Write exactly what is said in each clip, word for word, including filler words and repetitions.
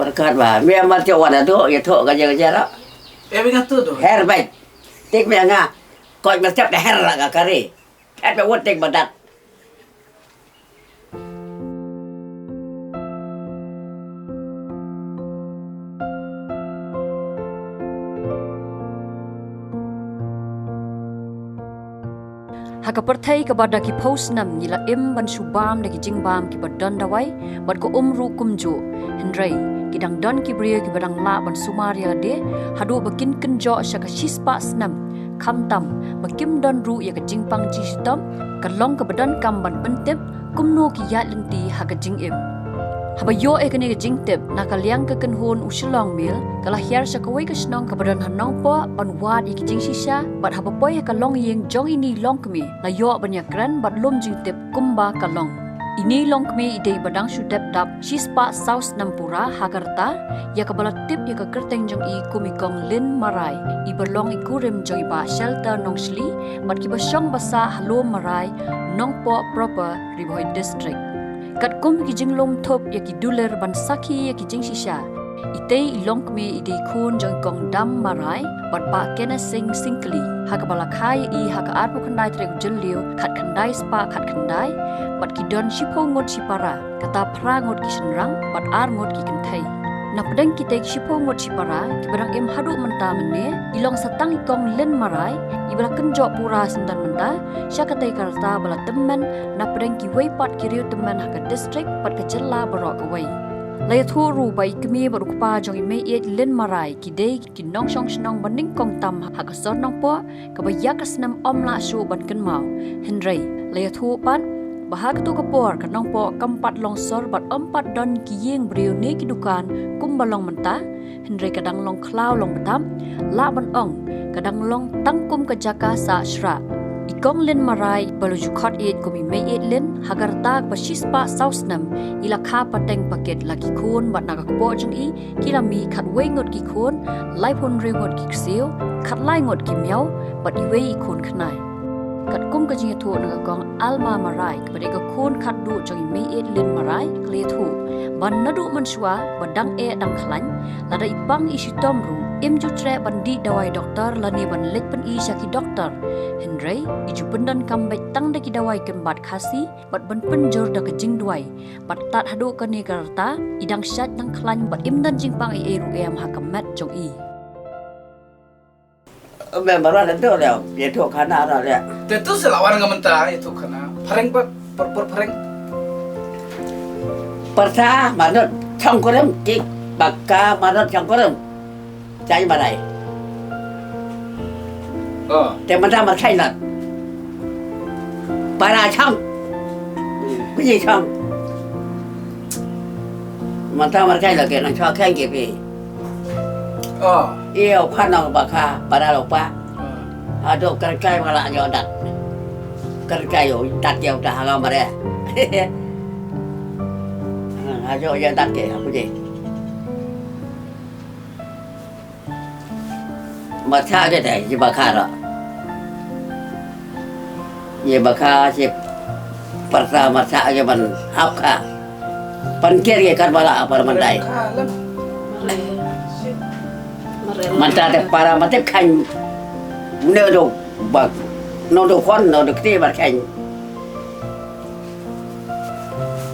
Pyrkhat ba me mar te wan atu, ïathuh ka jingïarap. Eh, bing atu tu. Her bait. Tik me nga. Koit me tep da her la ka kari. Phet me wut tik ba dat. Ha ka pyrthei kaba da ki phew snem ngi la im ban shu bam da ki jingbam kiba don dawai bad ka um ruh kumjuh. Hynrei ki dang don ki briew kiba dang lah ban sumar ïa lade haduh ba kin kynjoh sha ka shispah snem. Khamtam ba kim don ruh ïa ka jingpang jingshitom, ka long kaba donkam ban pyntip kumno ki ïaid lynti ha ka jingim. Haba ïoh ïa kane ka jingtip na ka liang ka kynhun u Shillong Mail, ka la hiar sha kawei ka shnong kaba don ha Nongpoh ban wad ïa ki jingshisha, bad haba poi ha ka longïing jong ine i longkmie, la ïoh ban ïakren bad lum jingtip kumba ka long. Ine i longkmie i dei ba dang shu dep dap shispah saw snem pura ha ka rta, ïa kaba la tip ïa ka kyrteng jong i kum i Kong Lin Marai, iba long i kurim jong i Bah Shelter Nongshli, bad kiba shong ba sah ha Lum Marai, Nongpoh proper, Ri Bhoi District. Katkum ki jinglum thup ïa ki dulir ban sakhi ïa ki jingshisha, itei i longkmie i dei khun jong i Kong Dam Marai bad Bah Kenneth Singh Syngkli, ha kaba la kha ïa i ha ka arphew khyndai tarik u Jylliew khatkhyndai spah khatkhyndai, bad ki don shiphew ngut shipara, kata phra ngut ki shynrang bad ar ngut ki kynthei. Napdeng kitei ki shiphew ngut shipara kiba dang im haduh mynta mynne, i long sa tang i Kong Lin Marai iba la kynjoh pura syndon mynta sha katei ka rta ba la tymmen napdeng kiwei pat ki riew tymmen ha ka district bad ka jylla baroh kawei. La ïathuh ruh ba i kmie bad u kpa jong i Meiieit Lin Marai ki dei ki nongshong shnong ba nyngkong tam ha ka sor Nongpoh, kaba ïa ka snem ym lah shuh ban kynmaw. Hynrei la ïathuh pat ba ha kato ka por ka Nongpoh kam pat long sor bad ym pat don ki ïing briew ne ki dukan kumba long mynta. Hynrei ka dang long khlaw long bthap, lah ban ong ka dang long tang kum ka jaka sah shrah. I Kong Lin Marai ba la ju khot ïeit kum i Meiieit Lin ha ka rta kaba shispah saw snem, i la kha pateng pakit, la ki khun bad na ka kpoh jong i ki la mih khatwei ngut ki khun, laiphew hynriew ngut ki ksiew, khatlai ngut ki miaw bad iwei i khun khnai. Katkum ka jingïathuh na ka Kong Alma Marai kaba dei ka khun khatduh jong i Meiieit Lin Marai, ka la ïathuh ba naduh mynshuwa ba dang eh dang khlaiñ, lada i pang i shitom ruh im ju treh ban dih dawai doktor lane ban leit pyni sha ki doktor. Hynrei i ju pyndonkam beit tang da ki dawai kynbat khasi bad ban pynjur da ka jingduwai. Bad tad haduh kane ka rta i dang shait dang khlaiñ bad im don jingpang ei ei ruh em ha ka met jong i. Me marwat ïathuh leh, ïathuh khana leh. Te tu sa la wan nga mynta ïathuh khana. Phareng pat, por por phareng. Pyrsa marwat chong kurim ki baka marwat chong kurim. Chai marai. Oh. Te mynta mar chai lat. Para chong. Kuji chong. Mynta mar chai lat ke nang chwa khang ke pi. Oh. Io khana baka para lo pa. Oh. Ado kerkai mala nyo dat. Kerkai yo dat yo ta hanga mare. Ajo ya dat ke aku je. Masa de de ji baka ro. Ji baka ji persa masa ji ban hap ka. Pan ker ye kar bala apar mandai. Manta de para mate khan. Ne do bak. No do khon no do kti bar khan.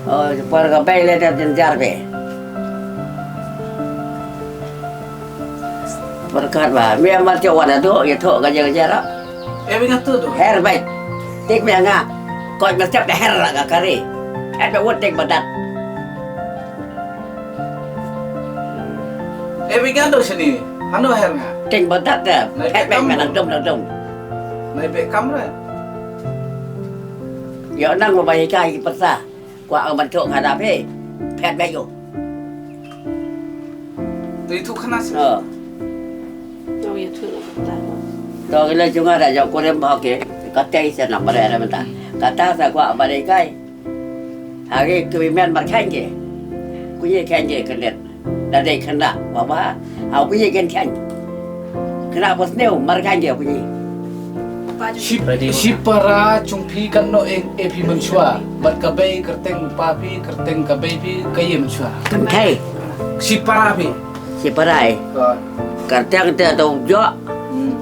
Oh, por ka bai le da din jar be. Por kat ba, me ma te wan atu, ïathuh ka jingïarap. Eh, bing atu tu. Her bai. Tik me nga. Koit me tep da her la ka kari. Her be wut tik ba dat. Eh, bing atu sini. Hano her nga. Tik ba dat da. Her be me nang dum nang dum. Nai be kamra. Ïa nang ba bai kai ki pyrsa. Kwah ka ban tuk ka dap he. Phet bek ïoh. Tu itu kena sih. Oh. Tau ya tu lah kata. Tau gila cunga dah jauh kurem bah ke. Kata isa nak pada ada mentah. Kata sa kwah pada ikai. Hari ke bimen markan ke. Kunye kan ke kelet. Da dei khynnah, baba, ha u pynïaid kan khlaiñ. Khynnah ba sniew, mar khlaiñ ïa u pynïaid. Ship, shipara jong phi katno ïa phi mynshuwa, bad ka bei kyrteng pa phi, kyrteng ka bei phi, ka ïa mynshuwa. Kynthei. Shipara phi. Shipara. Ka kyrteng te to jo. Hmm.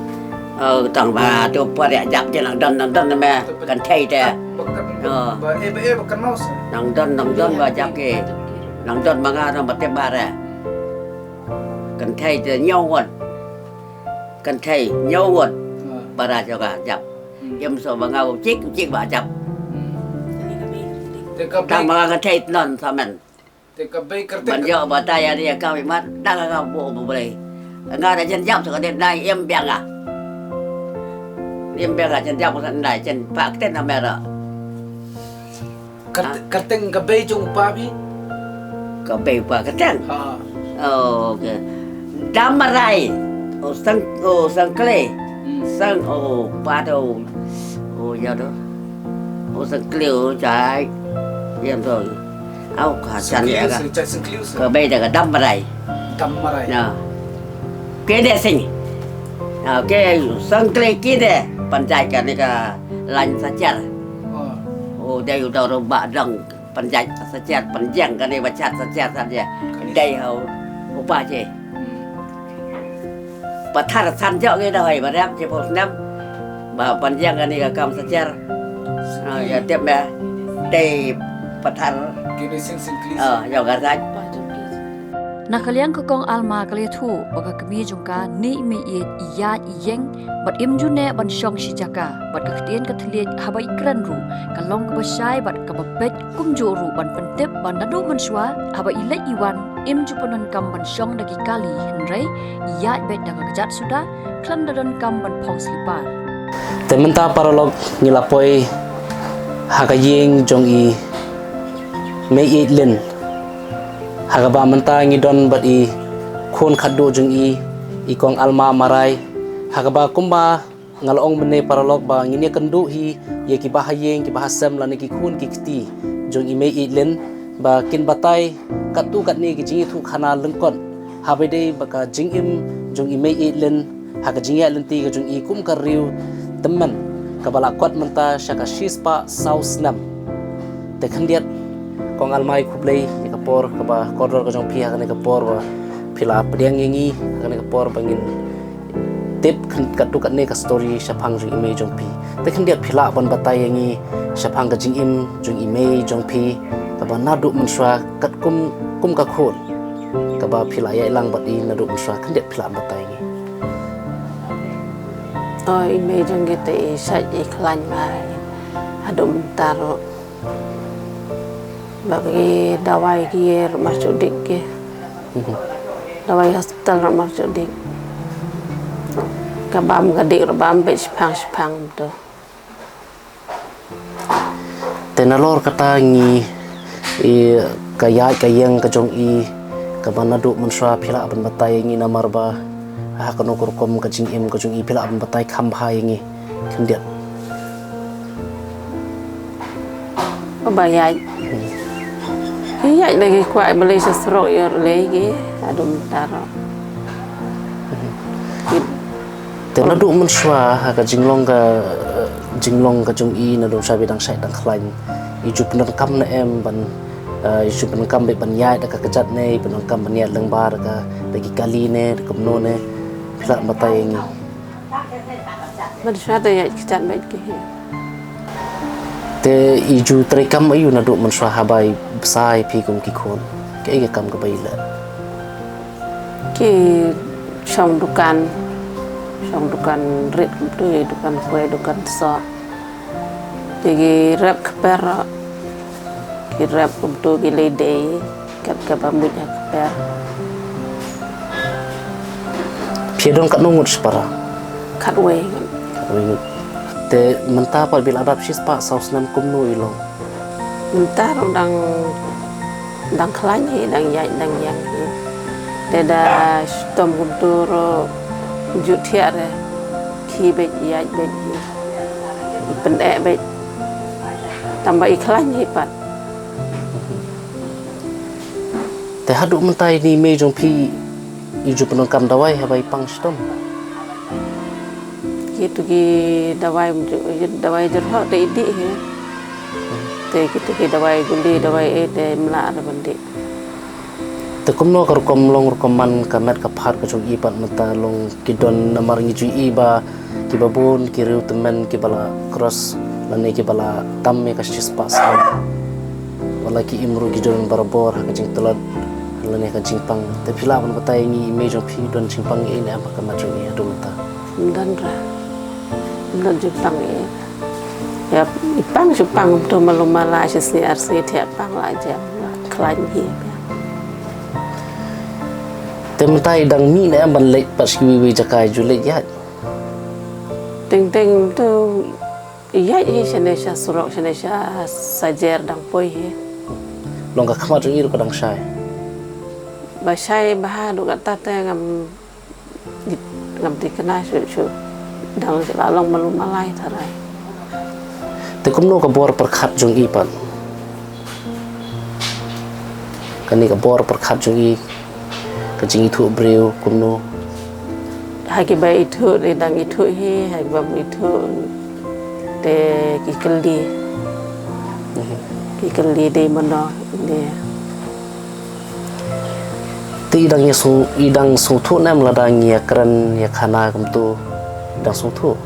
Eh, tang ba to por ïa jap je nang don nang don me kynthei te. Ba kan, oh, ba, eh, ba, eh, ba kan mau sa. Nang don nang don ba jap ke. Nang don ma nga nang ba te bare. Kynthei te ñiew wot. Kynthei ñiew wot. Ah. Para jong ka jap. Hmm. Im so ba nga u chik u chik ba jap. Hmm. Te ka tang ba nga kynthei non sa men. Te ka bei kyrteng ban ïoh batai ïa ri ïa ka mat dang ka bu bu blei. Nga da jen jap sa ka den dai im biang nga. Im biang nga jen jap sa dai jen pak ten na mera. Kyrteng ka bei jong u pa phi? Ka bei u pa kyrteng. Ha. Oh, okay. Dam Marai. O sang o sang kle. Hmm. Sang o pa do. O ya do. O sang kle o jai. Yam do. Au ka chan ya ka. Ka bei da ka Dam Marai. Dam Marai. Na. Ke de sing. Na ke sang kle ke de. Panjai ka ne ka lain sajar. Oh. O dai u do ro ba dang. Panjat sajar panjang kane ba chat sajar sajar. Dei hau upa je. Hmm. Pathar san jok ngi da hoi ba rap je pos nam. Ba panjang kane ka kam sajar. Ah, ya tep ba. Dei pathar. Kini sing sing klis. Ah, ya garaj. Na ka liang ka kong Alma ka la ïathuh ba ka kmie jong ka ne i mei ïeit i ïaid i ïeng bad im ju neh ban shong shi jaka bad ka ktien ka thylliej haba i kren ruh ka long kaba shai bad kaba beit kumjuh ruh ban pyntip ba naduh mynshuwa haba i leit i wan im ju pyndonkam ban shong da ki kali hynrei i ïaid beit da ka kjat suda khlem da donkam ban phong slipar. Te mynta paralok ngi la poi ha ka ïing jong i mei ïeit Lin. Ha kaba mynta ngi don bad i khun khatduh jong i, i kong Alma Marai. Ha kaba kumba nga la ong mynne paralok ba ngin ïakynduh hi ïa kiba ha ïing kiba ha sem lane ki khun ki kti jong i mei ïeit Lin ba kin batai katto katne ki jingïathuh khana lyngkot. Haba dei ba ka jingim jong i mei ïeit Lin ha ka jingïaid lynti ka jong i kum ka riew tymmen kaba la kot mynta sha ka shispah saw snem. Te khyndiat kong Alma khublei ïa ka por kaba kordor ka jong phi ha kane ka por ba phi la pdiang ïa ngi ha kane ka por ba ngin tip khyn katto katne ka story shaphang jong i mei jong phi. Te khyndiat phi lah ban batai ïa ngi shaphang ka jingim jong i mei jong phi kaba naduh mynshuwa katkum kum ka khun. Kaba phi la ïaid lang bad i naduh mynshuwa khyndiat phi lah batai ngi. O i mei jong ngi te i shait i khlaiñ bha haduh mynta ruh. Ba ki dawai ki ruh mar shu dik ki. Mhm. Dawai hospital ruh mar shu dik. Ka bam ka dik ruh bam beit shipang shipang tu. Te nalor kata ngi i ka ïaid ka ïeng ka jong i kaba naduh mynshuwa phi lah ban batai ngi namar ba ha kano ka rukom ka jingim ka jong i phi lah ban batai kham bha ïa ngi khyndiat. Ba ïaid. Hmm. Ïaid lagi kwah balei sa surok ïa lei gi adum taro. Hmm. Te naduh mynshuwa ha ka jinglong ka, eh, jinglong ka jong i naduh mynshuwa ba i dang shait dang khlaiñ i ju pyndonkam ne em ban, eh, i ju pyndonkam beit ban ïaid da ka kjat ne, i pyndonkam ban ïaid lyngba da ka, da ki kali ne, da kumno ne, phi lah batai ïa ngi. Mynshuwa da ïaid kjat beit ki hi. Te i ju treikam aïu naduh mynshuwa haba i bsa ïa phi kum ki khun, kaei ka kam kaba i leh? Ki shong dukan, shong dukan rit kumtu, dukan kwe, dukan soh. Te ki rep kper, ki rep kumtu ki lei dei, kat kaba muit ha kper. Phi don katno ngut shipara? Khatwei ngut. Khatwei ngut. Te mynta pat ba i la dap shispah saw snem kumno i long? Mynta ruh dang, dang khlaiñ hi, dang ïaid, dang ïeng hi. Te da shitom kumtu ruh ju thiah re. Khie beit, ïaid beit hi. Pyneh beit. Tang ba i khlaiñ hi pat. Te haduh mynta ine i mei jong phi i ju pyndonkam dawai haba i pang shitom? Kitu ki dawai, dawai jyrhoh te i dih hi. Te kitu ki dawai guli, dawai ei te mlah re ban dih. Te kumno ka rukom long rukom man ka met ka phad ka jong i pat mynta long ki don namar ngi ju i ba kiba bun ki riew tymmen kiba la cross lane kiba la tam ïa ka shispah snem. Wat la ki im ruh ki don barabor ha ka jingtlot lane ka jingpang. Te phi lah ban batai ngi i mei jong phi don jingpang ïa i ne em ha ka met jong i haduh mynta? Ym don re. Ym don jingpang ïa i. Ïa i pang shu pang kumto malu mala shisngi arsngi thiah pang la jem la khlaiñ hi. Te mynta i dang mih ne em ban leit pat sha kiwei kiwei jaka i ju leit ïaid? Teng teng to ïaid hi shane sha surok shane sha sajer dang poi hi. Long ka khmat jong i ruh ka dang shai? Ba shai bha haduh katta te ngam ngam thikna shuh shuh. Dang la long malu malai tharai. Te kumno ka bor pyrkhat jong i pat? Kane ka bor pyrkhat jong i, ka jingithuh briew kumno? Ha kiba ithuh te dang ithuh hi, ha kiba bym ithuh te ki kylli. Mhm. Ki kylli dei mano ne. Te i dang ïa sng-, i dang sngewthuh ne em lada ngi ïa kren ïa khana kumto? I dang sngewthuh?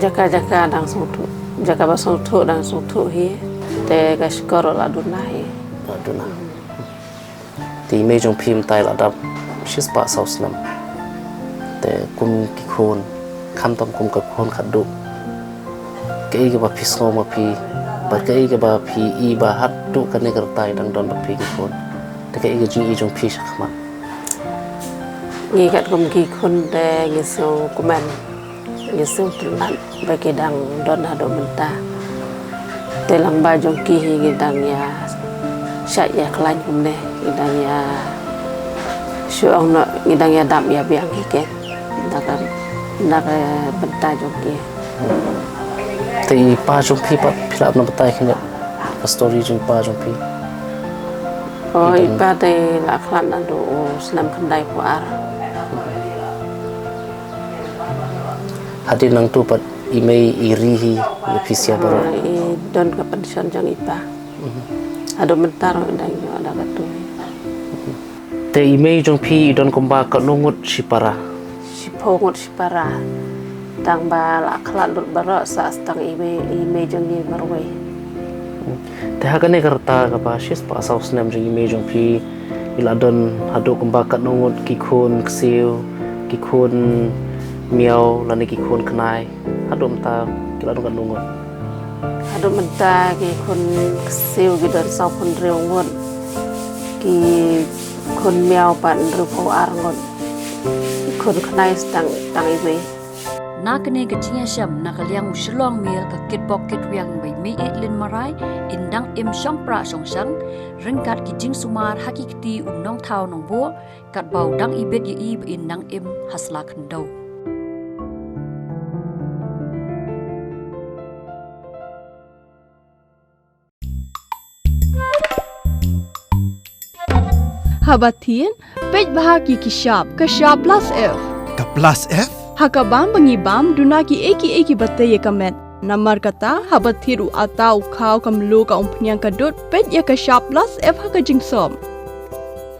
Jaka jaka dang sngewthuh. Jaka ba sngewthuh dang sngewthuh hi. Te ka shkor la duna hi. La duna. Te i mei jong phi mynta i la dap shispah saw snem. Te kum ki khun, khamtam kum ka khun khatduh, kaei kaba phi sngew ma phi, bad kaei kaba phi i ba haduh kane ka rta i dang don bad phi ki khun? Te kaei ka jingi jong phi shakhmat? Ngi katkum ki khun te ngi sngewkmen, ngi sngewtynnat ba ki dang don haduh mynta. Te lyngba jong ki hi ngi dang ïa shait ïa khlaiñ kumne, ngi dang ïa shu ong noh, ngi dang ïa dap ïa biang hi keiñ. Na ka, na ka bynta jong ki. Te i pa jong phi pat phi lah ban batai khyndiat ka story jong i pa jong phi? Oh, i pa te la khlad naduh u snem khyndai phew ar. Hadien nangtu pat i mei i ri hi ïa phi sia baroh? Oh, i don ka pension jong i pa. Mhm. Haduh mynta ruh i dang ïoh da katu. Te i mei jong phi i don kumba katno ngut shipara? Shiphew ngut shipara. Tang ba la khlad lut baroh sa tang i mei, i mei jong ngi marwei. Te ha kane ka rta kaba shispah saw snem jong i mei jong phi, i la don haduh kumba katno ngut ki khun ksiew, ki khun miaw lane ki khun khnai? Haduh mynta ki la don katno ngut? Haduh mynta ki khun ksiew ki don saw phew hynriew ngut. Ki khun miaw pat hynriew phew ar ngut. Ki khun khnai tang, tang iwei. Na kane ka jingïashem na ka liang u Shillong Mail, ka kitbok kitrwiang bad i Mei Eitlin Marai, in dang im shongpra shongshang ryngkat ki jingsumar ha ki kti u nongthaw nongbor, katba u dang ibit ïa i ba in dang im ha sla khyndew. Haba thied, peit bha ki ki shap, ka shap plus F. Ka plus F? Ha ka bam ba ngi bam, duna kiei kiei kiba tei ïa ka met. Namar kata, haba thied u atta, u khaw, ka mluh, ka umphniang, ka dud, peit ïa ka shap plus F ha ka jingsop.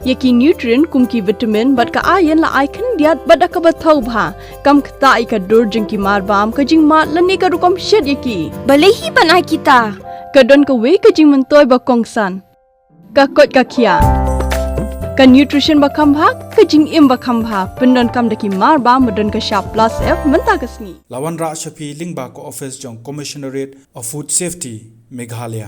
Ïa ki nutrient kum ki vitamin bad ka iron la ai khyndiat bad da kaba thaw bha. Kam ktah ïa ka dur jong ki mar bam, ka jingmad lane ka rukom shet ïa ki. Balei hi ban ai kita? Ka don kawei ka jingmyntoi ba kongsan. Ka koit ka khiah. Ka nutrition ba kham bha, ka jingim ba kham bha. Pyndonkam da ki mar bam ba don ka shap plus F mynta ka sngi. La wanrah sha phi lyngba ka office jong Commissionerate of Food Safety, Meghalaya.